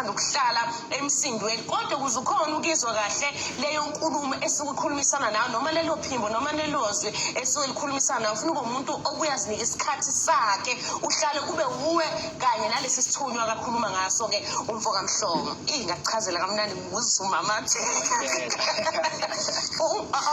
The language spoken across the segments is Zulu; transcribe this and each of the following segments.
othanda ukuhlala emsindweni, kodwa ukuze ukhona ukizwa kahle leyo nkulumo esuke ikhulumisana nawe, noma lelo phimbo noma lelo zwi esuke likhulumisana nawe, ufuna ube umuntu obuye azinike isikhathi sakhe, uhlale kube wuwe kanye nalesi sithunywa akakhuluma ngaso-ke umfo kaMhlongo. Ingakuchazela kamnandi ngikuzisa umama.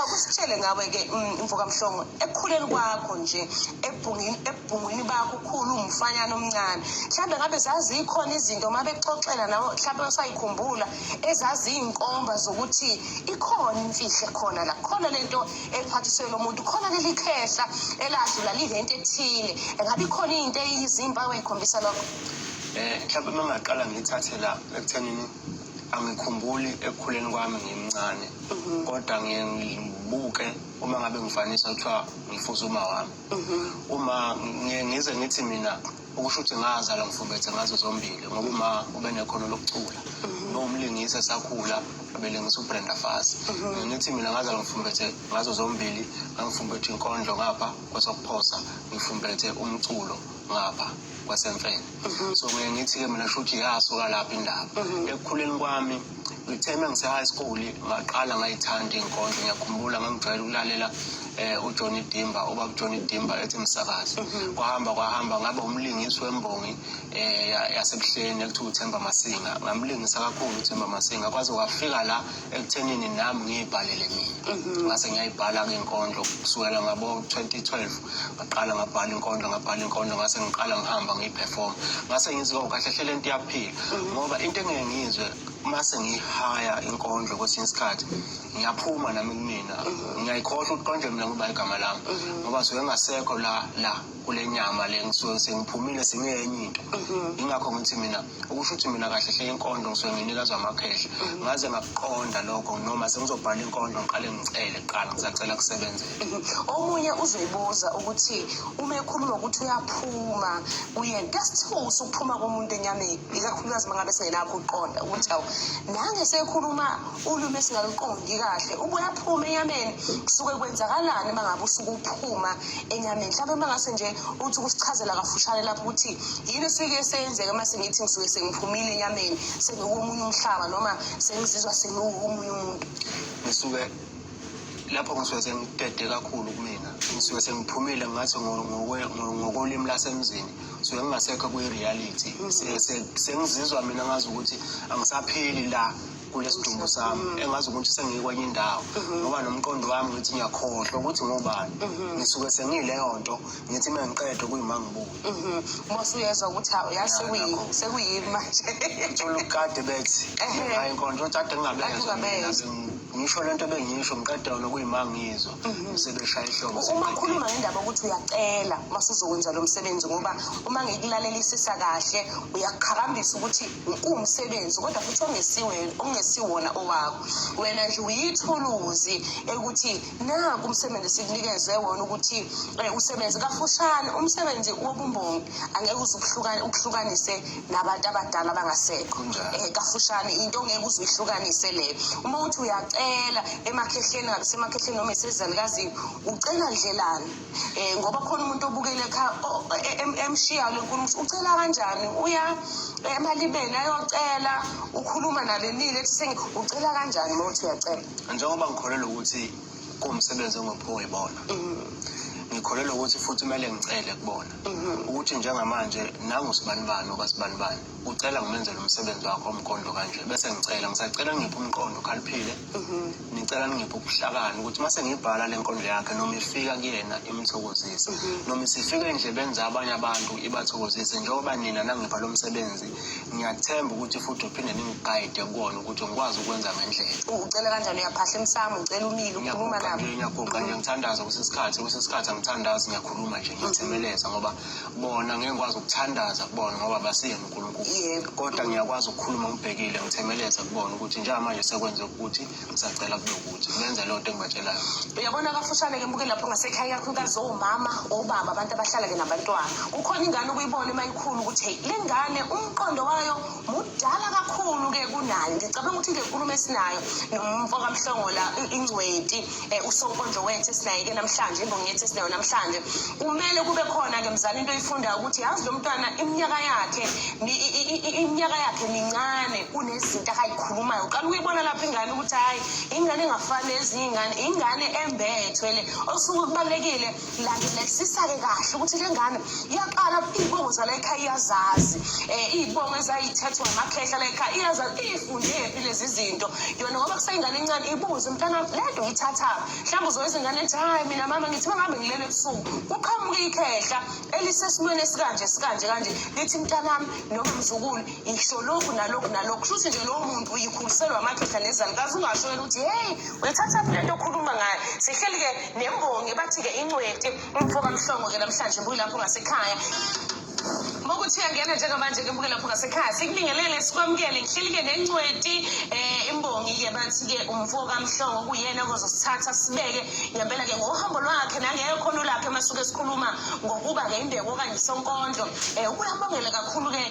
Akusitshele ngawe-ke mfo kaMhlongo, ekukhuleni kwakho nje, ebhungini ebhungwini bakho ukhulu umfanyana omncane, mhlawumbe ngabe zazikhona izinto uma bekuxoxela nawe mhlawumbe usayikhumbula ezaziyinkomba zokuthi ikhona imfihlo ekhona la, khona lento ephathiswe lo muntu, khona leli khehla eladlula lilento ethile, engabe ikhona into eyizimpawu ey'khombisa lokho? Mhlawumbe uma ngingaqala ngiyithathe la ekuthenini angikhumbuli ekukhuleni kwami ngimncane, kodwa ngiye ngibuke uma ngabe ngifanisa kuthiwa ngifuza uma wami. Uma ngiye ngize ngithi mina ukusho ukuthi ngazalwa ngifumbethe ngazo zombili, ngoba uma ube nekhono lokucula, bewumlingisi esakhula, belingisa uBrenda Fassie. Ngithi mina ngazalwa ngifumbethe ngazo zombili, ngangifumbethe inkondlo ngapha kwesokuphosa, ngifumbethe umculo ngapha kwasemfene. So ngiye ngithi-ke mina shuthi yasuka lapho indaba. Ekukhuleni kwami ngithe uma ngise-high school ngaqala ngayithanda iy'nkondlo. Ngiyakhumbula ngangijwayele ukulalela uJohnny Dimba, ubaba uJohnny Dimba ethi msakazi. Kwahamba kwahamba ngaba umlingisi wembongi yaseBuhleni ekuthiwa uThemba Masinga. Ngamlingisa kakhulu uThemba Masinga kwaze kwafika la ekuthenini nami ngiyibhalele mina. Ngase ngiyayibhala-ke inkondlo kusukela ngabo-2012, ngaqala ngabhala inkondlo, ngabhala inkondlo, ngase ngiqala ngihamba ngiyiperform. Ngase ngizwa oh, kahle hle lento iyaphila, ngoba into engeke ngiyizwe mase ngihaya inkondlo kwesinye isikhathi ngiyaphuma nami kumina, ngiyayikhohlwa ukuthi konje mina ngoba igama lami, ngoba suke ngasekho la la kule nyama le, ngisuke sengiphumile sengiyenye into. Ingakho ngithi mina ukusho ukuthi mina kahle hle inkondlo ngisuke nginikezwa amakhehla. Ngaze ngakuqonda lokho, noma sengizobhala inkondlo ngiqale ngicele kuqala, ngisacela kusebenzele. Omunye uzoyibuza ukuthi uma ekhuluma ukuthi uyaphuma kuyena, kuyasithusa ukuphuma komuntu enyameni, ikakhulukazi uma ngabe singenakho ukuqonda ukuthi awu nange sekhuluma ulimi esingaluqondi kahle, ubuye aphume enyameni. Kusuke kwenzakalani uma ngabe usuke uphuma enyameni? Mhlawumbe uma ngase nje uthi ukusichazela kafushane lapho ukuthi yini esuke seyenzeka uma sengithi ngisuke sengiphumile enyameni, sengikomunye umhlaba, noma sengizizwa sengiwomunye umuntu. Ngisuke lapho ngisuke sengidede kakhulu kumina, ngisuke sengiphumile, ngathi ngokolimi lasemzini ngisuke ngingasekho kwi-reality. Sengizizwa mina ngazi ukuthi angisaphili la kulesidumbu sami, engazi ukuthi sengikwenye indawo, ngoba nomqondo wami ngithi ngiyakhohlwa ukuthi ngubani. Ngisuke sengiyileyo nto, ngithi uma ngiqeda kuyima ngibuye. Uma usuyezwa ukuthi hawu ya sekuyimi manje. Uthola ukade bethi hayi inkondlo kade Kade ngingabezwa mina, ungabezwa. ngisho lento bengisho ngiqeda yona kuyima ngizwa sebeshaya ihlobo. Uma ukhuluma ngendaba ukuthi uyacela uma usuzokwenza lo msebenzi, ngoba uma ngikulalelisisa kahle uyaqhakambisa ukuthi kuwumsebenzi kodwa futhi ongesiwona owakho, wena nje uyithuluzi ekuthi naku umsebenzi sikunikeze wona ukuthi usebenze kafushane. Umsebenzi wobumbongi angeke uze ukuhlukanise nabantu abadala abangasekho. Kafushane into ongeke uze uyihlukanise leyo. Uma uthi uyacela emakhehleni, ngabe semakhehleni noma esezalukazini, ucela ndlelani? Ngoba khona umuntu obukele ekhaya emshiya le nkulumo, ucela kanjani? Uya emalibeni ayocela, ukhuluma nalenile ethi ucela kanjani uma uthi uyacela? Njengoba ngikholelwa ukuthi kuwumsebenzi ongiphiwe yibona, ngikholelwa ukuthi futhi kumele ngicele kubona ukuthi njengamanje nangu sibanibani okasibanibani ucela ngimenzele umsebenzi wakho omkondlo kanje, bese ngicela, ngisacela ngiphe umqondo okhaliphile, ngicela ningiphe ubuhlakani ukuthi uma sengiyibhala le nkondlo yakhe noma ifika kuyena imthokozise, noma isifika endlebeni zabanye abantu ibathokozise. Njengoba nina nangipha lo msebenzi, ngiyathemba ukuthi futhi uphinde ningigayide kuwona ukuthi ngikwazi ukwenza ngendlela. Ucela kanjani? Uyaphahla emsamo, ucela umile, ukhuluma nabo? Ngiyaguqa nje ngithandaza kwesinye isikhathi, kwesinye isikhathi angithandazi, ngiyakhuluma nje, ngiyathemeleza, ngoba bona ngeke ngikwazi ukuthandaza kubona ngoba basiyena uNkulunkulu. Kodwa ngiyakwazi ukukhuluma ngibhekile, ngithemeleze kubona ukuthi njengamanje sekwenze ukuthi ngisacela kube ukuthi benze leyo nto engibatshelayo. Uyabona kafushane-ke mbuke lapho ngasekhaya, ikakhulukazi omama, obaba, abantu abahlala-ke nabantwana, kukhona ingane ukuyibona uma ikhulu ukuthi hey, le ngane umqondo wayo mudala kakhulu. Mkhulu-ke kunayo. Ngicabanga ukuthi le nkulumo esinayo nomfo kaMhlongo la, ingcweti, usonkondlo wethu esinaye-ke namhlanje, imbongi yethu esinayo namhlanje, kumele kube khona-ke mzali into oyifundayo ukuthi yazi lo mntwana iminyaka yakhe iminyaka yakhe mincane, kunezinto akayikhulumayo. Uqala ukuyibona lapho ingane ukuthi hhayi, ingane engafani nezinye iy'ngane, ingane embethwe le. Osuke kubalulekile landelisisa-ke kahle ukuthi le ngane iyaqala iy'bongo zala ekhaya iyazazi, iy'bongo ezayithethwa amakhehla la ekhaya iyazazi, iy'fundephi lezi zinto yona, ngoba kuseyingane encane. Ibuze umntana le nto uyithathaphi. Mhlawumbe uzoyizwa ingane ethi hhayi mina mama ngithi uma ngabe ngilele ebusuku kuqhamuke ikhehla elisesimweni esikanje sikanje kanje, lithi mntanami noma mzukulu isho lokhu nalokhu nalokhu. Kusho ukuthi nje lowo muntu uyikhuliselwa amakhehla nezalukazi, ungasho wena ukuthi heyi uyithathaphi le nto okhuluma ngayo. Sihleli-ke nembongi, bathi-ke incweti, umfo kaMhlongo-ke namhlanje mbuyi lapho ngasekhaya. Mokuthi uyangena njengamanje-ke mbuke lapho ngasekhaya, sikubingelele sikwamukele. Ngihleli-ke nencweti, imbongi-ke bathi-ke umfo kaMhlongo, kuyena ozosithatha sibeke ngempela-ke ngohambo lwakhe nangekhono lakhe masuke sikhuluma ngokuba-ke imbeko okanye isonkondlo. Uyabongela kakhulu-ke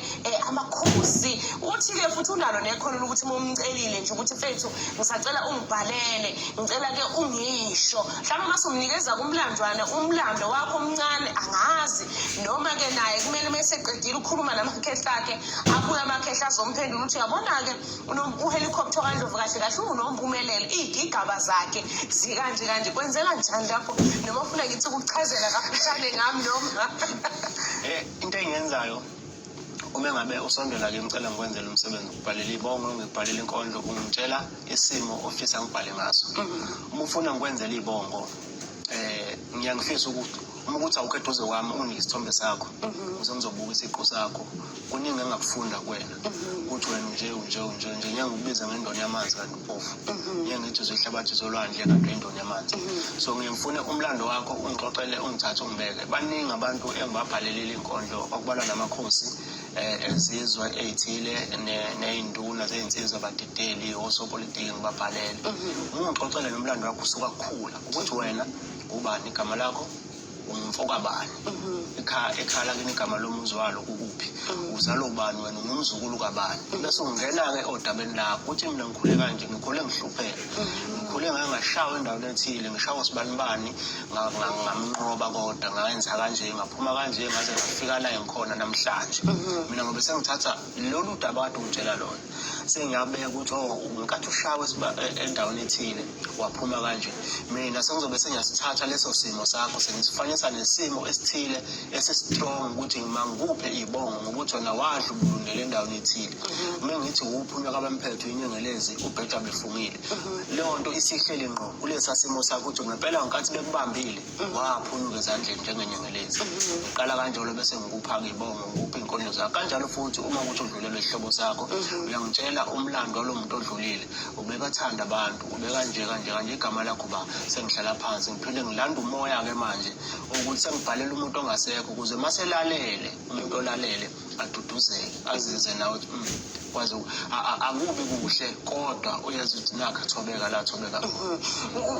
amakhosi. Uthi-ke futhi unalo nekhono lokuthi uma umcelile nje ukuthi mfethu ngisacela ungibhalele, ngicela-ke ungisho, mhlawumbe uma sumnikeza kumlandwana umlando wakho omncane, angazi noma-ke naye kumele uma eseqedile ukukhuluma namakhehla akhe abuye amakhehla azomphendula ukuthi uyabona-ke uhelicopter kaNdlovu kahle kahle unompumelelo, iy'gigaba zakhe zikanje kanje. Kwenzeka njani lapho? Noma ufuna ngithi ukuchazela kafushane ngami noma Into engiyenzayo uma ngabe usondela kimi ngicela ngikwenzele umsebenzi, ngikubhalela ibongo, ngikubhalela inkondlo, ungitshela isimo ofisa ngibhale ngaso. Uma ufuna ngikwenzele ibongo, ngiyangifisa ukuthi uma ukuthi awukho eduze kwami unginike isithombe sakho ukuze ngizobuka isiqu sakho. Kuningi engakufunda kuwena ukuthi wena unje unje unje unje. Ngeke ngikubize ngendoni yamanzi kanti uphofu, ngeke ngithi uzoyihlabathi zolwandle kanti uyindoni yamanzi. So ngiye ngifune umlando wakho, ungixoxele, ungithathe ungibeke. Baningi abantu engibabhalelile iy'nkondlo, okubalwa namakhosi ezizwe ey'thile ney'nduna zey'nsizwa, abadideli, osopolitiki, ngibabhalele. Ungixoxele nomlando wakho usuka kukhula ukuthi wena ubani igama lakho, ungumfokabani, ekhaya lakini igama lomuzi walo kukuphi, uzalwa ubani wena, ungumzukulu kabani. Bese ungena-ke odabeni lakho ukuthi mina ngikhule kanje, ngikhule ngihlupheka, ngikhule ngake ngashawa endaweni ethile, ngishawa sibanibani, ngamnqoba kodwa ngayenza kanje, ngaphuma kanje, ngaze ngafika la engikhona namhlanje. Mina ngobe sengithatha lolu daba kade ungitshela lona, sengiyabeka ukuthi oh, ngenkathi ushawe endaweni ethile waphuma kanje, mina sengizobe sengiyasithatha leso simo sakho sengisifanisa nesimo esithile esi-strong ukuthi mangikuphe ibongo ngokuthi wena wadla ubulundele endaweni ethile. Uma ngithi uphi unyaka abamphetho inyengelezi ubheja befungile, leyo nto isihleli ngqo kulesa simo sakho ukuthi ngempela ngenkathi bekubambile waphunyuka ezandleni njengenyengelezi. Ngiqala kanjalo bese ngikupha-ke ibongo, ngikupha iy'nkondlo zakho kanjalo. Futhi uma ukuthi udlulelwe isihlobo sakho, uyangitshela umlando walo muntu odlulile, ubebathanda abantu, ubekanje kanje kanje, igama lakho ba. Sengihlala phansi ngiphinde ngilanda umoya-ke manje ukuthi sengibhalela umuntu ongasekho, ukuze uma selalele umuntu olalele aduduzeke, azize nawe ukuthi kwaze akubi kuhle, kodwa uyazi ukuthi nakho athobeka la athobeka.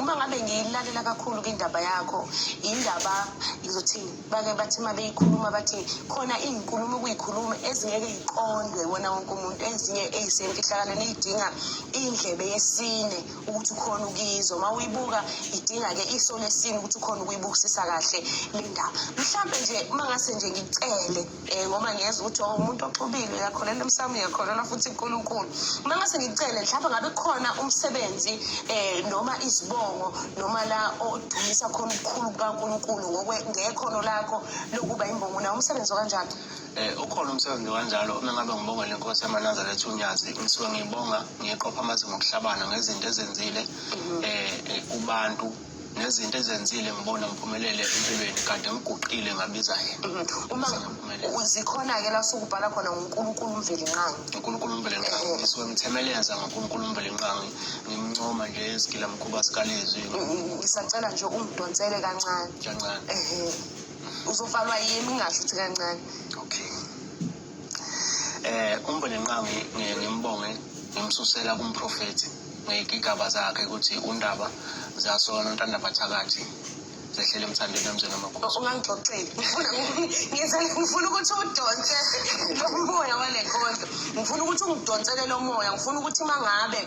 Uma ngabe ngiyilalela kakhulu kwindaba yakho, indaba ngizothi bake bathi uma beyikhuluma bathi khona iy'nkulumo ukuyikhuluma ezingeke yiqondwe wona wonke umuntu, ezinye ey'semfihlakalweni ey'dinga indlebe yesine ukuthi ukhona ukuyizwa. Uma uyibuka idinga-ke iso lesine ukuthi ukhona ukuyibukisisa kahle le ndaba. Mhlampe nje uma ngase nje ngikucele, ngoba ngiyezwa ukuthi oh, umuntu oxubile, uyakholelwa emsamo, uyakholelwa futhi kuNkulunkulu, uma ngase ngikucele mhlawumbe ngabe khona umsebenzi noma izibongo noma la odumisa khona ubukhulu bukaNkulunkulu ngekhono lakho lokuba imbongo, nawo umsebenzi okanjalo? Ukhona umsebenzi kanjalo. Uma ngabe ngibonga lenkosi yamaNazaretha uNyazi, ngisuke ngiyibonga, ngiyiqopha amazinga okuhlabana ngezinto ezenzile kubantu nezinto ezenzile, ngibona ngiphumelele empilweni kanti ngiguqile ngabiza yena. Uma zikhona-ke la usuke ubhala khona ngoNkulunkulu uMvelinqangi? uNkulunkulu uMvelinqangi, ngisuke ngithemeleza ngoNkulunkulu uMvelinqangi, ngimncoma nje esigila mkhuba sikalizwi. Ngisacela nje ungidonsele kancane. Kancane. Ehe, uzovalwa yimi ngingasho ukuthi kancane. Okay. UMvelinqangi ngiye ngimbonge ngimsusela kumprofethi ngey'gigaba zakhe ukuthi undaba zasoka nontanda bathakathi. Zehlele emthandeni emzini amakhosi. Ungangixoxeli, ngifuna ukuthi udonse lo moya wale nkondlo, ngifuna ukuthi ungidonsele lo moya, ngifuna ukuthi uma ngabe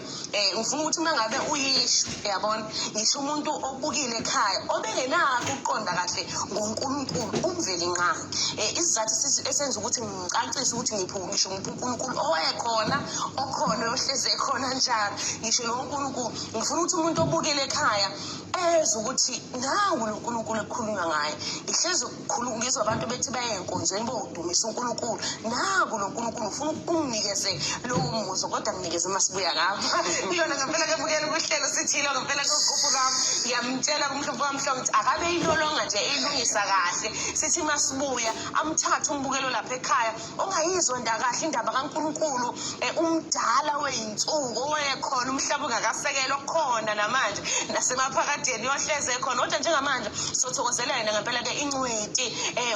ngifuna ukuthi uma ngabe uyisho, uyabona, ngisho umuntu obukile ekhaya obengenakho ukuqonda kahle ngoNkulunkulu uMvelinqangi. Isizathu esenza ukuthi ngicacise ukuthi ngiphi ngisho ngiphi uNkulunkulu owayekhona, okhona, oyohlezi ekhona njalo, ngisho lo Nkulunkulu, ngifuna ukuthi umuntu obukile ekhaya ezwe ukuthi nangu lo Nkulunkulu ekukhulunywa ngaye. Ngihlezi ngizwa abantu bethi baye enkonzweni bodumisa uNkulunkulu, nangu lo Nkulunkulu, ngifuna unginikeze lowo muzwa, kodwa nginikeze uma sibuya ngapha. Iyona ngempela ke bukela uhlelo sithile ngempela ke ugubhu lwami, ngiyamtshela kumhlobo wami hlobo ukuthi akabe ilolonga nje eyilungisa kahle, sithi uma sibuya amthathe umbukelo lapha ekhaya ongayizwa nda kahle indaba kaNkulunkulu, umdala wey'nsuku owayekhona umhlaba ungakasekelwa khona namanje nasemaphakadeni yohleze khona, kodwa njengamanje sothokozela yena ngempela-ke incweti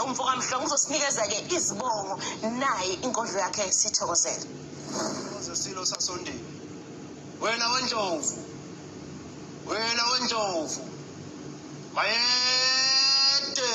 umfo kaMhlongo uzosinikeza-ke izibongo naye inkondlo yakhe, sithokozele. Silo sasondini wena wendlovu, wena wendlovu, bayede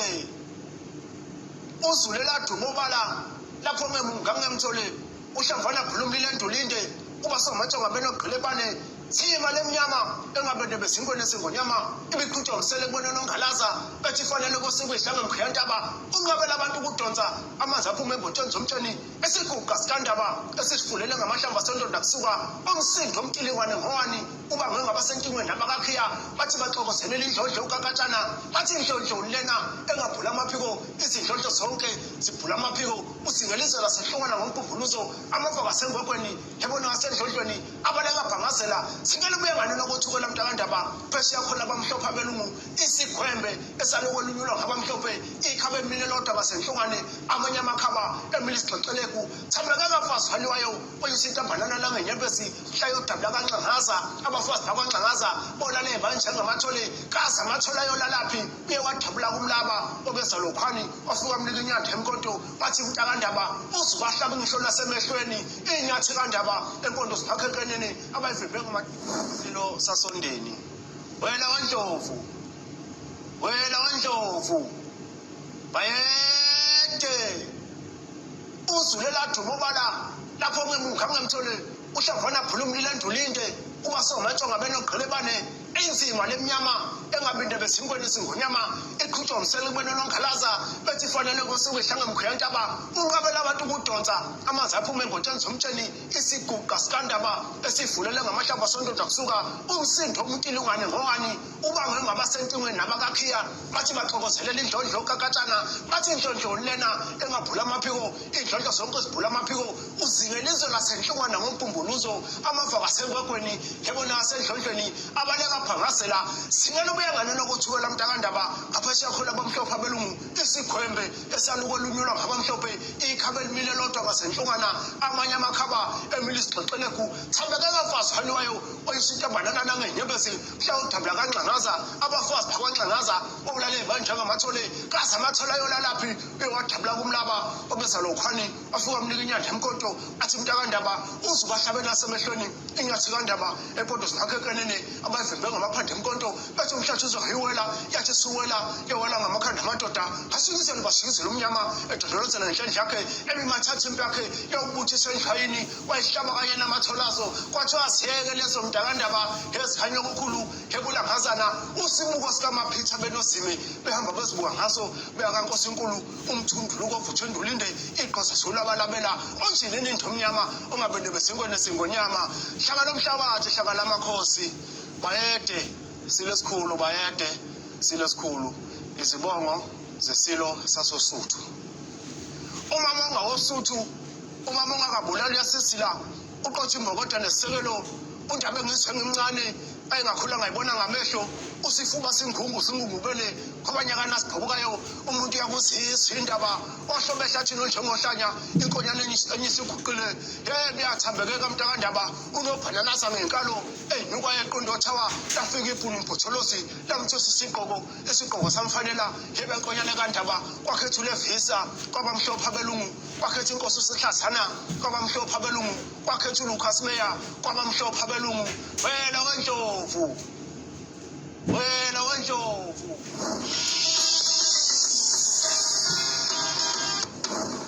uzulela duma obala lapho ngangemthole uhlamvana bhulumlile endulinde uba somatshonga benogqile bane zima lemnyama engabende bezinkweni esingonyama ibiqhutshwa umsele kubona nongalaza bethi fanele kosikudla ngemkhuyantaba unqabela abantu ukudonsa amanzi aphuma embotsheni zomtsheni esiguqa sikandaba esisifulele ngamahlamvu asontonda kusuka umsindo omtilingwane ngowani uba ngengabasentingweni nabakakhiya bathi baxokozelela indlondlo ukakatshana bathi indlondlo lena engabhula amaphiko izindlondlo zonke zibhula amaphiko uzingelizwe lasehlongwana ngompumbuluzo amava kasengwegweni yabona ngasendlondlweni abaleka bhangazela sinkele ubuye nganeno kothukela mntakandaba phesheya khona abamhlophe abelungu isikhwembe esalokwelunyulwa ngabamhlophe ikhaba emile lodwa basenhlongwane amanye amakhaba emile isigxexelegu thambeka kafazi haliwayo oyisa intambanana langenyembezi hlayodabula kanxangaza abafazi bakwanxangaza bolale banjengamathole kaze amathole ayolalaphi uye wadabula kumlaba obeza lokhwani wafika mnika inyanda emkonto wathi mntakandaba uzubahlaba ngisho nasemehlweni inyathi kandaba empondo ziphakhe enkeneni abayivimbe ngamasilo sasondeni wena wandlovu, wena wandlovu, bayede uzulela duma obala lapho ngamthole uhlamvana bhulumlile endulinde uba somatshonga benogqile bane inzima lemnyama engabinde bezinkweni singonyama iqhutshwa umsele kubona nongalaza bethi fanele kosuku ihlangamkhuyantaba unqabela abantu ukudonsa amanzi aphuma embotsheni zomtsheni isiguqa sikandaba esivulele ngamahlamvu asondoda kusuka umsindo umtilungane ngowani ubangwe ngabasentingweni nabakakhiya bathi baxokozelela indlondlo kakatshana bathi indlondlo lena engabhula amaphiko indlondlo zonke zibhula amaphiko uzingelizwe lasenhlungwana ngompumbuluzo amava kasengwegweni yebona asendlondlweni abaleka phangazela singena ubuya nganeno kothukela mntakandaba ngaphesheya khona abamhlophe abelungu isikhwembe esalukolunyulwa ngabamhlophe ikhaba elimile lodwa ngasenhlungwana amanye amakhaba emile isigxexelegu thambeka kafazi haniwayo oyisa intambanana nangenyembezi mhlawudabula kanxangaza abafazi bakwanxangaza obulale banjengamathole kaze amathole ayolalaphi uyewadabula kumlaba obeza lokhwani wafika wamnika inyanda emkonto athi mntakandaba uzubahlabe nasemehlweni inyathi kandaba empondo ziphakhe enkenene abayivimbe ngamaphanda emkonto bethi umhlathi uzoyiwela yathi siwela yewela ngamakhanda amadoda asikizele basikizele umnyama edondolozela ngenhlandla yakhe ebimathatha impi yakhe yawubuthisa endlayini wayihlaba kanye namatholazo kwathiwa siyeke lezo mntakandaba ezikhanya okukhulu ebulangazana usibuko sikamaphitha benozimi behamba bezibuka ngaso beya kankosinkulu umthunduluko ovuthwe endulinde igqoza zulabalabela onjinini into omnyama ongabende bezinkweni singonyama hlaka lomhlabathi hlaka lamakhosi bayede silo esikhulu bayede silo esikhulu izibongo zesilo sasosuthu umama ongawosuthu umama ongakabulali uyasisila uqotha imbokodo nesisekelo undaba engizwe ngimncane ayingakhula ngayibona ngamehlo usifuba singungu singungubele kwabanyakana sigqobukayo umuntu uyakuzizwa indaba ohlobo ehlathini onjengohlanya inkonyane enyisiguqile yebo uyathambekeka mntakandaba unobhananaza ngenkalo eyinuka yeqondo othawa lafika ibhunu umbhotholozi lamthusa isigqoko isigqoko samfanela yebo enkonyane kandaba kwakhetha ulevisa kwabamhlophe abelungu kwakhetha inkosi usihlazana kwabamhlophe abelungu kwakhetha uLucas Meyer kwabamhlophe abelungu wena wendlovu, wena wendlovu. Ndlovu.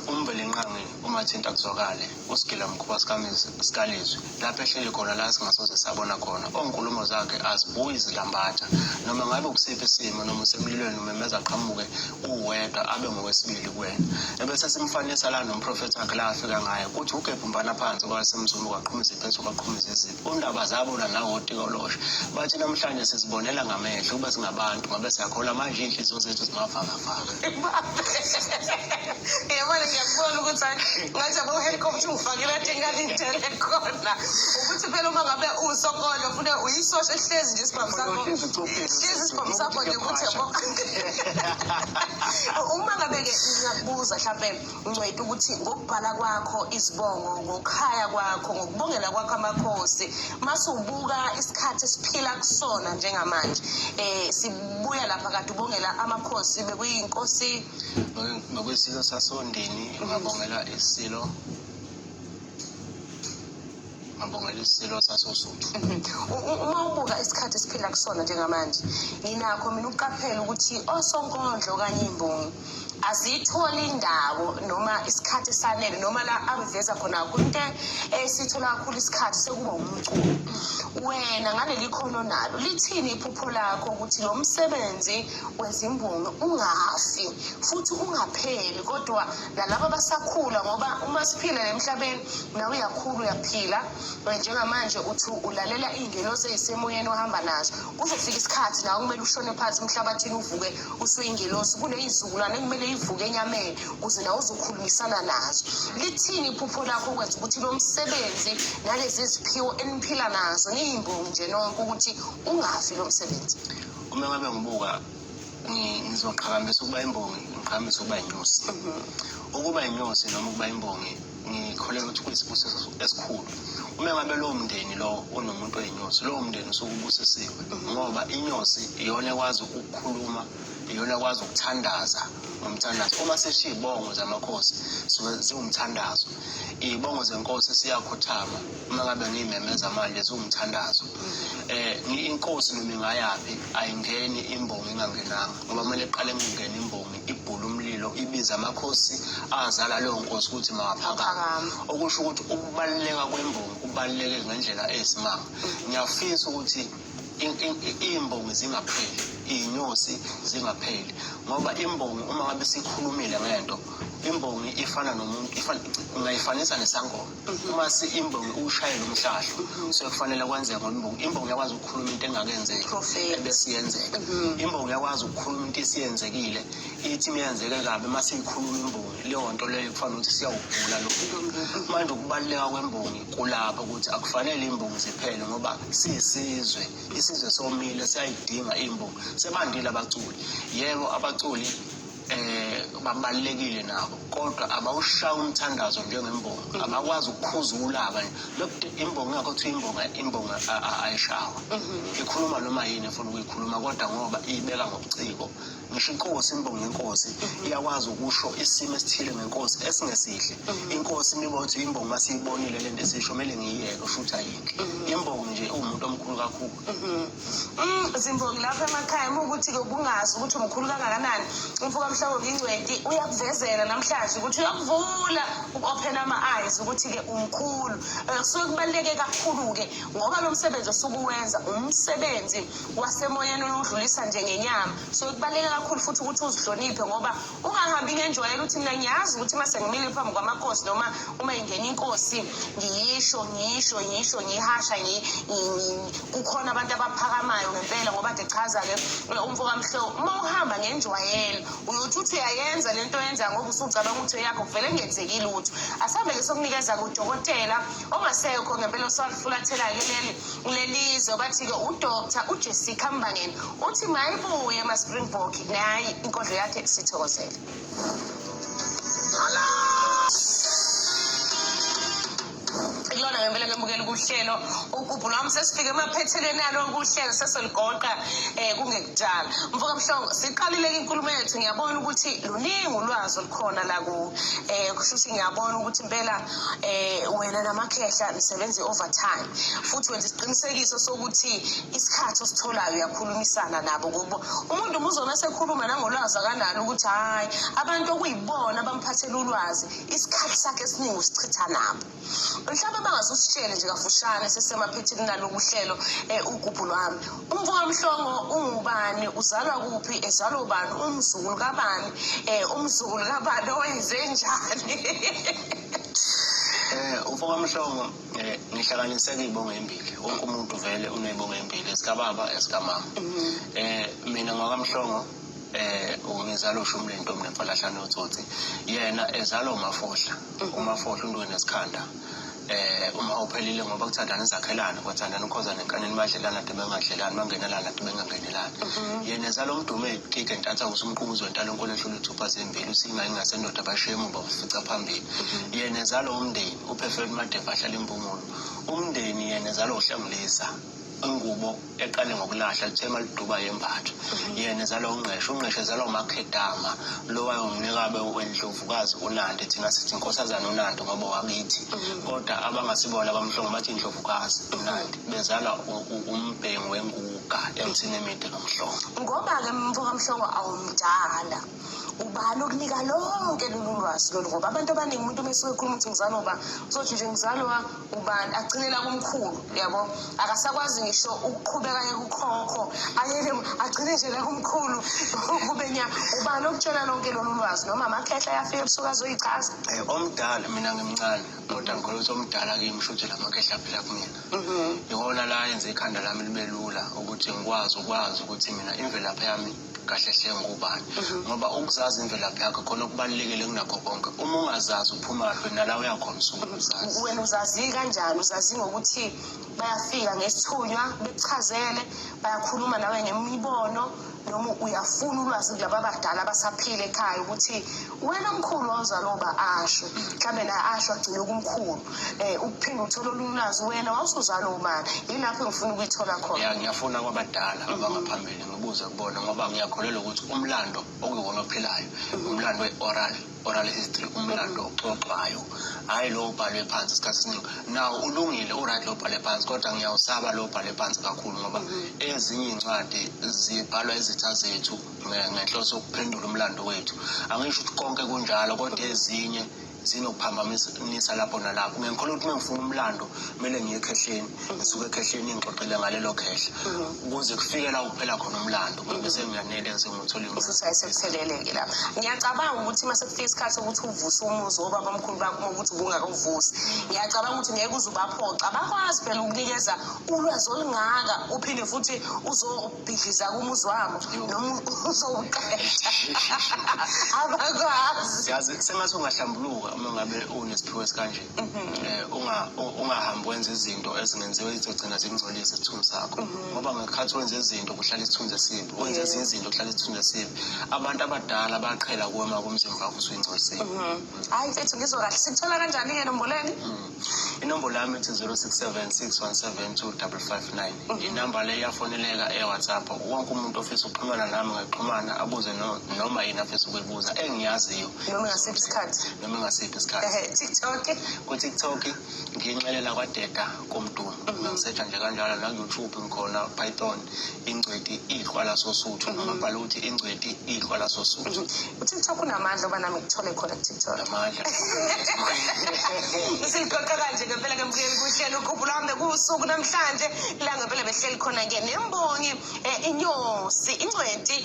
UMvelinqangi uMathinta kuzwakale uSigila mkhuba sikalizwi lapho ehleli khona la singasoze sabona khona onkulumo zakhe azibuyi zilambatha noma ngabe kusiphi isimo noma usemlilweni umemeza qhamuke uwedwa abe ngowesibili kuwena ebese simfanisa la nomprofethi wakhe la afika ngaye kuthi ugebhumbana phansi kwasemzumbe kwaqhumisa iphethu kwaqhumisa izipho undaba zabona nawo otikoloshe bathi namhlanje sizibonela ngamehlo ukuba singabantu ngabe siyakholwa manje iy'nhliziyo zethu zimavakavaka. Yabona ngiyakubona ukuthi ngathi yabo helicopter ungifakela ade ngalindele khona ukuthi phela uma ngabe usokolo funa uyisosha ehlezi nje isibhamu sakho hlezi isibhamu sakho nje ukuthi yabo uma ngabe-ke ngiyakubuza mhlampe Ncweti ukuthi ngokubhala kwakho izibongo ngokukhaya kwakho ngokubongela kwakho amakhosi masubuka isikhathi esiphila kusona njengamanje eh sibuya lapha kade ubongela amakhosi bekuyinkosi bekuyisilo sasondini ngabongela isilo ngabongela isilo sasosuthu. Uma ubuka isikhathi esiphila kusona njengamanje nginakho mina ukuqaphela ukuthi osonkondlo okanye imbongi aziyitholi indawo noma isikhathi esanele noma la aveza khona kakhulu into esithola kakhulu isikhathi sekuba umculo. Wena ngaleli khono nalo lithini iphupho lakho ukuthi lo msebenzi wezimbongi ungafi futhi ungapheli kodwa nalabo abasakhula ngoba uma siphila emhlabeni nawe uyakhula uyaphila njengamanje uthi ulalela iy'ngelosi ey'semoyeni ohamba nazo kuzofika isikhathi nawe kumele ushone phansi emhlabathini uvuke usuyingelosi kuney'zukulwane ekumele ivuke enyameni ukuze nawe uzokhulumisana nazo lithini iphupho lakho ukwenza ukuthi lo msebenzi nalezi ziphiwo eniphila nazo niyimbongi nje nonke ukuthi ungafi lo msebenzi? Uma ngabe ngibuka ngizoqhakambisa ukuba imbongi ngiqhakambise ukuba inyosi. Ukuba inyosi noma ukuba imbongi ngikholelwa ukuthi kuyisibusiso esikhulu. Uma ngabe lowo mndeni lowo unomuntu oyinyosi, lowo mndeni usuke ubusisiwe ngoba inyosi iyona ekwazi ukukhuluma, iyona ekwazi ukuthandaza ngomthandazo. Uma sisho iy'bongo zamakhosi suke ziwumthandazo. Iy'bongo zenkosi siyakhothama uma ngabe ngiy'memeza manje ziwumthandazo. Inkosi noma ingayaphi ayingeni imbongi ingangenanga ngoba kumele iqale ngingene imbongi ibhule umlilo ibize amakhosi azala leyo nkosi ukuthi mawaphakame, okusho ukuthi ukubaluleka kwembongi kubaluleke ngendlela eyisimanga. Ngiyafisa ukuthi iy'mbongi zingapheli, iy'nyosi zingapheli ngoba imbongi uma ngabe sikhulumile ngento imbongi ifana nomuntu ungayifanisa nesangoma. Uma imbongi uwushayela umhlahlo so kufanele kwenzeke ngoba imbongi iyakwazi ukukhuluma into engakenzeki ebese iyenzeka. Imbongi iyakwazi ukukhuluma into isiyenzekile ithi imiyenzeke kabi uma siyikhuluma imbongi leyo nto leyo kufanele ukuthi siyawubhula lo manje ukubaluleka kwembongi kulapho ukuthi akufanele imbongi ziphele ngoba siyisizwe isizwe somile siyayidinga imbongi. Sebandile abaculi, yebo abaculi babalulekile nabo kodwa abawushaya umthandazo njengembongi, abakwazi ukukhuza ulaka nje. Imbongi ingakho kuthiwa imbongi ayishawa, ikhuluma noma yini efuna ukuyikhuluma kodwa ngoba iyibeka ngobuciko. Ngisho inkosi imbongi yenkosi iyakwazi ukusho isimo esithile ngenkosi esingesihle. Inkosi imibo ukuthi imbongi masiyibonile lento esisho kumele ngiyiyeke usho ukuthi ayinhle. Imbongi nje uwumuntu omkhulu kakhulu. Zimbongi lapha emakhaya uma ukuthi-ke ubungazi ukuthi umkhulu kangakanani umfoka Mhlongo Ingcweti uyakuvezela namhlanje ukuthi uyakuvula uku-ophena ama-eyes ukuthi-ke umkhulu. Kusuke kubaluleke kakhulu-ke ngoba lo msebenzi osuke uwenza umsebenzi wasemoyeni owudlulisa nje ngenyama. So kubaluleke kakhulu futhi ukuthi uzihloniphe ngoba ungahambi ngenjwayelo ukuthi mina ngiyazi ukuthi uma sengimile phambi kwamakhosi noma uma ingena inkosi ngiyisho ngisho ngisho ngihasha kukhona abantu abaphakamayo ngempela ngoba de chaza-ke umfo kaMhlo uma uhamba ngenjwayelo uyothi uthi uyayenza le nto oyenza ngoba usucabanga ukuthi eyakho kuvele kungenzeki lutho. Asihambe-ke sokunikeza kudokotela ongasekho ngempela oswalifulathela-ke leli kulelizwe bathi-ke uDr uJessica Mbangeni uthi mayibuye ema-Springbok nayi inkondlo yakhe sithokozele. Sikulona ngempela ke mbukeli kuhlelo ugubhu lwami, sesifike emaphethelweni alo kuhlelo, sesoligoqa kungekudala. Mfoka Mhlongo, siqalile ke inkulumo yethu, ngiyabona ukuthi luningi ulwazi olukhona la ku kusho ukuthi ngiyabona ukuthi impela wena namakhehla nisebenza i-overtime, futhi wenza isiqinisekiso sokuthi isikhathi ositholayo uyakhulumisana nabo, kubo umuntu umuzona sekhuluma nangolwazi akanalo ukuthi hhayi abantu okuyibona abamphathela ulwazi, isikhathi sakhe esiningi usichitha nabo. Mhlawumbe bangasusitshele nje kafushane sesemaphethini naloku hlelo ugubhu lwami, umfo kaMhlongo ungubani, uzalwa kuphi, ezalwa ubani, umzukulu kabani, umzukulu kabani owenze njani? Umfo kaMhlongo, ngihlanganiseke iy'bongo ey'mbili. Wonke umuntu vele uney'bongo ey'mbili, esikamama, esikamama. Mina ngwakaMhlongo, ngizalwa uShumi lentombi nemfalahlane yotsotsi. Yena ezalwa uMafohla. UMafohla uNtwe nesikhanda. Uma uphelile ngoba kuthandana izakhelana, kwathandana ukhoza nenkanini, badlelana ade bengadlelani, bangenelana ade bengangenelani. Yena ezalwa umdumo eyikike ntatha usumqubuzo wentalo enkulu ehlula ithupha zembili, usinga ingasendoda bashiye emuva ufica phambili. Yena ezalwa umndeni uphefela uMadeva ahlala imbungulu. Umndeni yena ezalwa uHlengulisa, ingubo eqale ngokulahla lithe maliduba yembatho. Yena ezalwa uNgqeshe, uNgqeshe ezalwa uMakhedama lo wayengumnikabe wendlovukazi uNandi, thina sithi inkosazana uNandi ngoba wakithi, kodwa abangasibona abamhlongo bathi indlovukazi uNandi, bezalwa umbhengu wenguga emthini emide kaMhlongo. Ngoba-ke mfo kaMhlongo awumdala, ubani okunika lonke lolu lwazi lolu? Ngoba abantu abaningi umuntu uma esuke ekhuluma ukuthi ngizalwa uba, uzothi nje ngizalwa ubani, agcinela kumkhulu, yabo, akasakwazi ngisho ukuqhubeka aye kukhokho, ayeke agcine nje la kumkhulu kube nya. Ubani okutshela lonke lolu lwazi, noma amakhehla ayafika ebusuku azoyichaza? Omdala, mina ngimncane, kodwa ngikholwa ukuthi omdala kimi shuthi la makhehla aphila kumina. Iwona la yenza ikhanda lami libe lula ukuthi ngikwazi ukwazi ukuthi mina imvelaphi yami kahle hle ngubani, ngoba ukuzazi imvelaphi yakho khona okubalulekile kunakho konke. Uma ungazazi uphumaphi nala uyakhona usuke uzazi. Wena uzazi kanjani? Uzazi ngokuthi bayafika ngesithunywa bekuchazele, bayakhuluma nawe ngemibono, noma uyafuna ulwazi kulaba abadala abasaphila ekhaya ukuthi wena mkhulu wawuzalwa uba asho, mhlawumbe naye asho agcine kumkhulu, ukuphinde uthole olunye ulwazi wena wawusuzalwa ubani? Yilapho engifuna ukuyithola khona. Ya, ngiyafuna kwabadala abangaphambili ngibuze kubona, ngoba ngiyakholelwa ukuthi umlando okuyiwona ophilayo umlando we-oral oral history, umlando oxoxwayo, hhayi lo obhalwe phansi. Isikhathi esiningi nawo ulungile, u-right lo obhalwe phansi, kodwa ngiyawusaba lo obhalwe phansi kakhulu, ngoba ezinye iy'ncwadi zibhalwa izitha zethu ngenhloso yokuphendula umlando wethu. Angisho ukuthi konke kunjalo, kodwa ezinye zinokuphambanisa lapho nalapho. Ngiyakholwa ukuthi uma ngifuna umlando kumele ngiye ekhehleni, ngisuke ekhehleni ngixoxele ngalelo khehla ukuze kufike la kuphela khona umlando, bese ngiyanele sengiwuthola. Usuthi ayisekuphelele-ke lapho. Ngiyacabanga ukuthi uma sekufika isikhathi sokuthi uvuse umuzi wobaba omkhulu bakho, uma ukuthi ubungakawuvusi, ngiyacabanga ukuthi ngeke uze ubaphoxa. Abakwazi phela ukunikeza ulwazi olungaka uphinde futhi uzobhidliza kumuzi wabo noma uzowuqeda, abakwazi. Yazi, sengathi ungahlambuluka uma ngabe unesiphiwo esikanje, ungahambi wenza izinto ezingenziwa ezizogcina zikungcolisa isithunzi sakho, ngoba ngekhathi wenza izinto kuhlala isithunzi esibi, wenza ezinye izinto kuhlala isithunzi esibi. Abantu abadala baqhela kuwe uma kumzimba wakho usuyingcolisile. Hhayi mfethu, ngizwa kahle. Sikuthola kanjani-ke nomboleni? Inombolo yami ithi 067 617 2559. Inamba le iyafoneleka e-WhatsApp. Wonke umuntu ofisa ukuxhumana nami ngaxhumana, abuze noma yini afisa ukuyibuza engiyaziyo. Noma ngasiphi isikhathi. Noma ngasiphi isikhathi. TikTok? Ku-TikTok ngiyinxelela kwadeda komdumo, ngisearcha nje kanjalo. Naku-YouTube ngikhona, Python ingcweti ihlwa lasosuthu, noma bhala ukuthi ingcweti ihlwa lasosuthu. UTikTok unamandla, oba nami ngikuthole khona kuTikTok. Namandla. Siqoqa kanje ngempela ke mbukeli kuhlelo ugubhu lwami kuwusuku namhlanje la ngempela behleli khona-ke nembongi, inyosi, incwedi,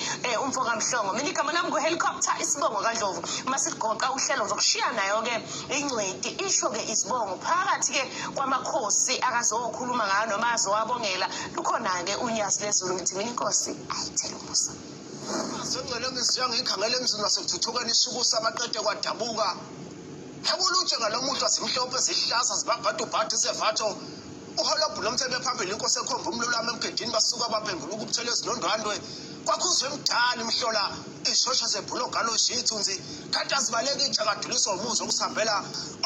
umfo kaMhlongo. Mina igama lami ngu-Helicopter, isibongo kaNdlovu. Uma sigoqa uhlelo ngizokushiya nayo-ke incwedi, isho-ke izibongo phakathi-ke kwamakhosi akazokhuluma ngayo noma azowabongela, lukhona-ke unyazi lezulu. Ngithi mina inkosi ayithele umusa. Sengcele ngisiya ngikhangela emzini wasekuthuthukeni isukusa amaqede kwadabuka. Ekulutshe ngalomuhlwa zimhlophe zihlaza zibabhadubhadu isevatho. Uholobhu. Amagula omthebe phambili inkosi ekhomba umlulamo emgedini basuka baphendula ukubuthelezi nondwandwe. Kwakhuzwe emdala imhlola ishosha zebhuloga lozithunzi kanti azibaleki ijakaduliswa umuzi okusihambela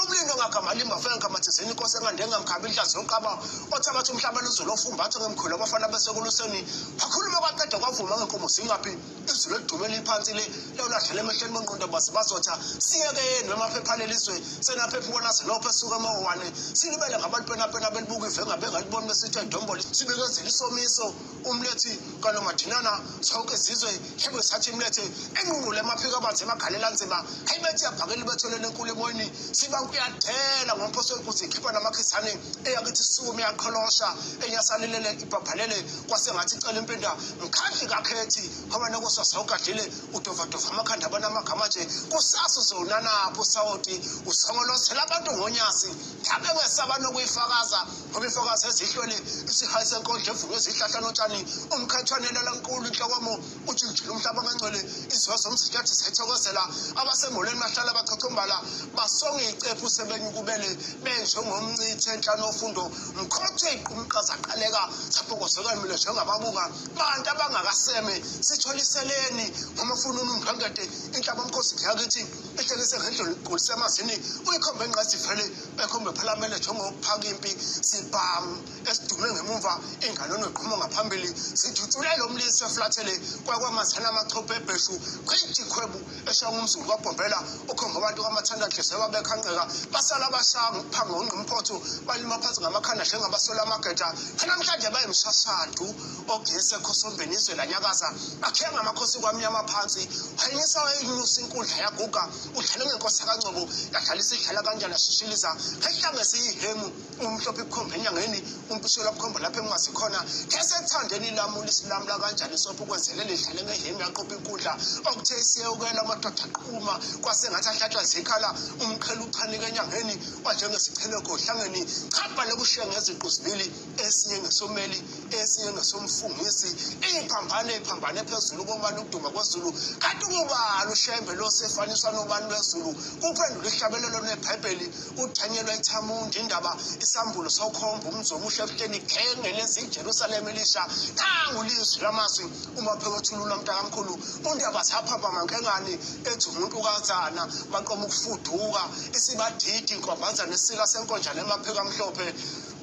umlindo ngagama limba feka ngamathizeni inkosi engandenga mkhabi inhlanzi yoqaba othabatha umhlaba luzulu ofumbatha ngemkhulu abafana besekuluseni wakhuluma kwaqeda kwavuma ngenkomo zingaphi izulu elidume liphansi le lawuladlela emehlweni bonqondo baze bazotha siyekeni emaphepha lelizwe senaphepha naze lopha esuka emawane silibele ngabantu penapena belibuka ive ngabe ngaliboni besithi edombolo sibikezela isomiso umlethi kanomadinana sonke izizwe hebe sathi imlethe enqunqule emaphiko abanzi emagalela nzima hayibethi yabhakela ibethelele enkulu emoyeni siba kuyadela ngomphoso wenkuzi ikhipha namakhisane eyakithi sukume yaqholosha enyasalelele ibhabhalele kwasengathi icela impinda mkhandli kakhethi ngoba nokusasa ugadlile udovadova amakhanda abanamagama nje kusasa uzonanapho usawoti usongolozela abantu ngonyasi ngabe kwesaba nokuyifakaza ngoba ifakaza ezihlwele isihayi senkondlo evunywe izihlahla notshani umkhathwane lalankulu inhlokomo ujijila umhlaba ngengcwele izwe zomzikathi zayithokozela abasemolweni bahlala bachochombala basonge icephu sebenyukubele benjengomncithe enhlanofundo mkhothe iqumqa zaqaleka zaphokozeka mina njengababuka bantu abangakaseme sitholiseleni ngoma ufuna unundwangede inhlabamkhosi ngiyakithi ihlekise ngendlela igulise emazini uyikhombe engqazivele bekhombe phalamele njengokuphaka impi sibhamu esidume ngemumva ingane onogquma ngaphambili sijutshulele umlisi eflathele kwakwamazana amachopho ebheshu kwijikhwebu eshaya umzulu kwabhombela ukhomba abantu kamathanda nhliziyo babekhanqeka basala bashaya ngokuphambi ngongqimphotho balima phansi ngamakhanda njengabasola amageja namhlanje bayimshashadu ogesi ekhosombeni izwe lanyakaza akhe ngamakhosi kwamnyama phansi wanyisa wayinyusa inkundla yaguga udlale ngenkosi kaNgcobo yadlalisa idlala kanjani ashishiliza ngehlange siyihemu umhlophe ibukhomba enyangeni umpishela bukhomba lapho engazi khona ngesethandeni ilamula isilamula kanjani sopho ukwenzelela idlale ngehemu yaqopha inkundla okuthe isiyewukela amadoda aqhuma kwasengathi ahlatshwa zikhala umqhele uchanike enyangeni kwanjengesichelego ohlangeni chapha lokushiya ngeziqu zibili esinye ngesomeli esinye ngesomfungisi iphambane iphambane phezulu komane ukuduma kwezulu kanti ubani ushembe lo sefaniswa nobani lwezulu kuphendula ihlabelelo nebhayibheli uthanyelwa ithamundi indaba isambulo sokhomba umzi omuhle ebuhleni genge lezi iJerusalema elisha nangu lizwi lamazwi uma phekuthulula mntakamkhulu undaba zaphapha mankengane ethi umuntu kazana baqoma ukufuduka isibadidi inkombazane esika senkonjane emaphiko amhlophe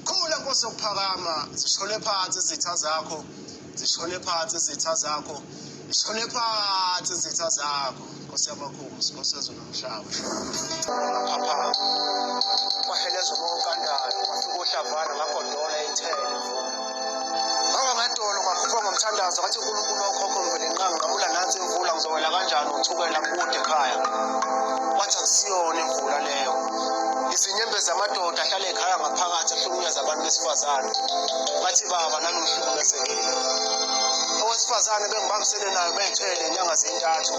khula nkosi yokuphakama zishone phansi izitha zakho zishone phansi izitha zakho zishone phansi izitha zakho nkosi yamakhosi nkosi yezwe nomhlaba phaphama kwahelezwa moqandayo kwafika ohlavana ngagodola ithele ngaba ngadolo ngakhupha ngomthandazo ngathi uNkulunkulu wakhokho ngivele nqangi nqamula nansi imvula ngizowela kanjani uthukela kude ekhaya wathi akusiyona imvula leyo izinyembezi zamadoda ahlale ekhaya ngaphakathi ahlukunyeza abantu besifazane ngathi baba nami ngihlukumezekile owesifazane bengibambisene nayo beyithwele inyanga zintathu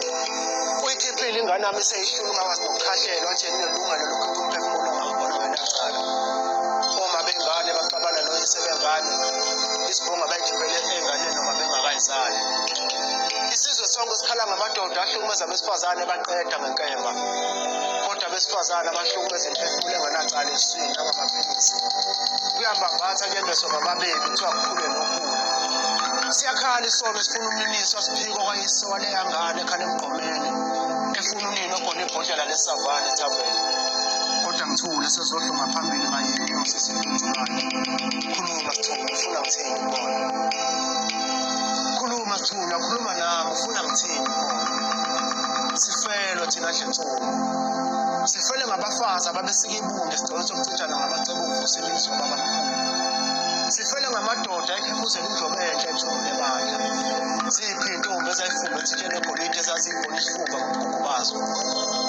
uyikhiphile ingane yami eseyihlulu ngakwazi nokukhahlela nje nginelungelo lokukhipha umphefumulo ngangibona ngenacala oma bengane baxabana noyise bengane isibhonga bayikhiphele ey'nganeni noma bengakayizali isizwe sonke sikhala ngamadoda ahlukumeza abesifazane baqeda ngenkemba kodwa abesifazane abahlukumeza imiphefumulo engenacala esiswini nangamaphilisi kuyambambatha kuyembeswa ngababebi kuthiwa kukhule nokhula siyakhala isono sifuna umniniso asiphiko kwayise waleya ngane ekhala emgqomeni efuna unini ogona ibhodlela lesavane ethaveni kodwa ngithule sezohlunga phambili ngayini yosisitunjulwane khuluma sithule ufuna ngithini kubona khuluma sithule khuluma nami ufuna ngithini kubona sifelwe thina dlensuku sifele ngabafazi ababesika ibunde esigcewini sokucintshana ngamacebo okuvusa imizi yobabamkhulu sifele ngamadoda ekhiphuzela indlobo enhle ethule ebandla ziphi iy'ntombi ezayifumba ethitsheni egolide ezaziyibona isifuba ngobugugu bazo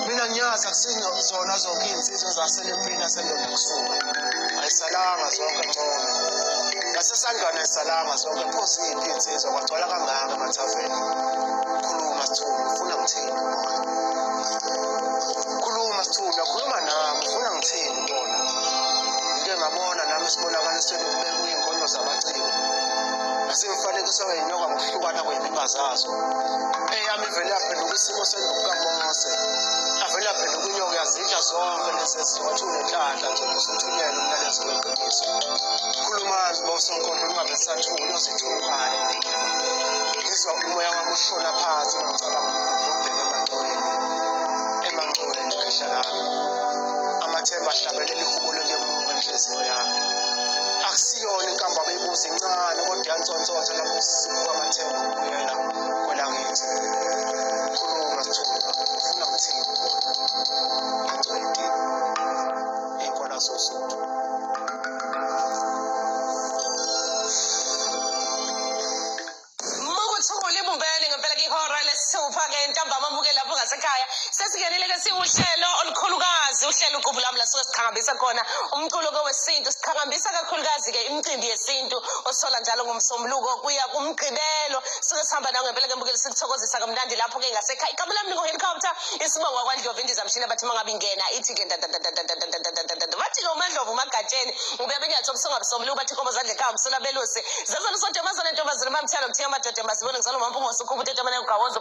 mina ngiyazi akusizona zonke iy'nsizwa ezasele empini yasendoda kusuka ayisalanga zonke ncome nasesandlwana ayisalanga zonke pho ziphi iy'nsizwa kwagcwala kangaka emathaveni khuluma sithule ufuna ngithini kubona khuluma sithule khuluma nami ufuna ngithini kubona ngike ngabona nami isibonakalisweni kubekwa iy'nkondo zabaciko nasemfanekiso wey'nyoka ngokuhlukana kwey'mpimba zazo eyami ivele yaphenduka isimo senduku kamose avele yaphenduka inyoka yazidla zonke lezi wathi unenhlanhla nje usuthunyelwe umyalezo weqiniso khuluma Sonkondlo lungabe sisathuka luzithukane. Ngizwa umoya wami ushona phansi uma ngicabanga ubheke emanxiweni. Emanxiweni khehla lami. Amathemba ahlabelela ihubo lekemuka inhliziyo yami. Akusiyona inkambo abeyibuza incane kodwa iyansonsotha lapho sibuka amathemba okubuyela kwelakithi. Khuluma sithunywa, ufuna ukuthini kubona? Ingcweti, iy'nkola zoSuthu. Mukuthula ibumbene ngempela kihora lesithupha-ke ntambama mbuke lapho ngasekhaya. Sesingenile-ke siwuhlelo olukhulukazi, uhlelo uqhubu lami lasuke siqhakambisa khona umculo-ke wesintu. Siqhakambisa kakhulukazi-ke imicimbi yesintu osithola njalo ngomsombuluko kuya kumgqibelo. Suke sihamba nawo ngempela-ke mbukeli, sikuthokozisa kamnandi lapho-ke ngasekhaya. Igama lami ningu-helicopter, isibongo kwaNdlovu, indizamshini abathi uma ngabe ingena ithi-ke bathi-ke uMandlovu uMagatsheni ubuya benyathi obusongabusombuluko, bathi inkomo zandla ekhaya umsula belusi zazona usodwa amazona ntombazana mamthelo kuthiya amadoda mazibone ngizalwa uMampungosi ukhupha utetemane ugawozo.